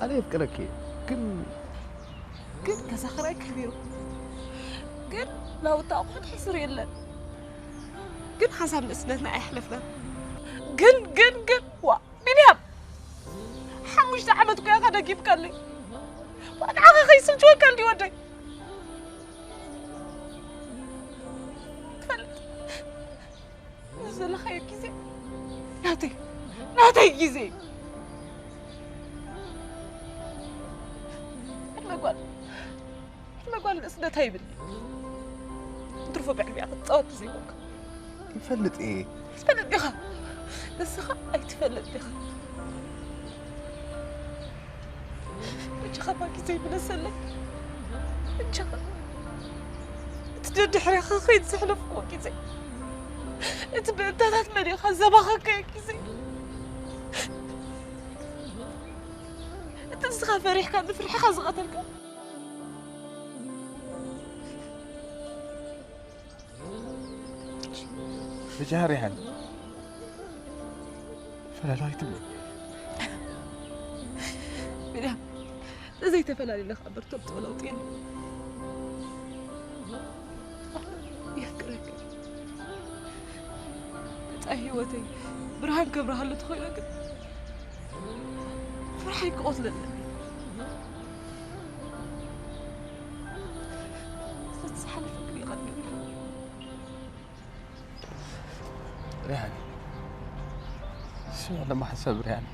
ኣነ የፍቅረኪ ግን ግን ገዛ ክራይ ከቢሩ ግን ናውቲ ኣቑሑት ሕስር የለን ግን ሓሳብ ንእስነትና ኣይሕለፍናን ግን ግን ግን ዋ ቢንያም ሓሙሽተ ዓመት እኮ ኢኻ ደጊምካለይ ንዓኻ ከይስልችወካ እንዲ ወደይ ትፈልጥ ዘለኻዮ ግዜ ናተይ ናተይ ግዜ ዕድመ ጓል ዕድመ ጓል ንእስነታ ይብል ትርፎ ብዕድሚኣ ክትፃወት ዘይኮንካ ይፈልጥ እየ ትፈልጥ ዲኻ ንስኻ ኣይትፈልጥ ዲኻ እጅኻ ባኪ ዘይምለሰለይ እጅኻ እቲ ደድሕሪኻ ኸይድ ዘሕለፍኩዎ ግዜ እቲ ብእንታታት መሊኻ ዘባኸካዮ ግዜ እቲ ንስኻ ፈሪሕካ ንፍርሕኻ ዝቐተልካ ብጃህር ይሓን ፈላላዊት ቢንያም ዘይተፈላለለ ካብ በርቶ ብትበለውጥ የለ የፍቅረክ መፃኢ ህይወተይ ብርሃን ከብረሃሉ ተኾይኖ ግን ፍርሓይ ክቐትለኒ ዝተሓለፈ ግን ይቐድመኒ ሪሃን ስምዕ ለማሕሰብ ሪሃን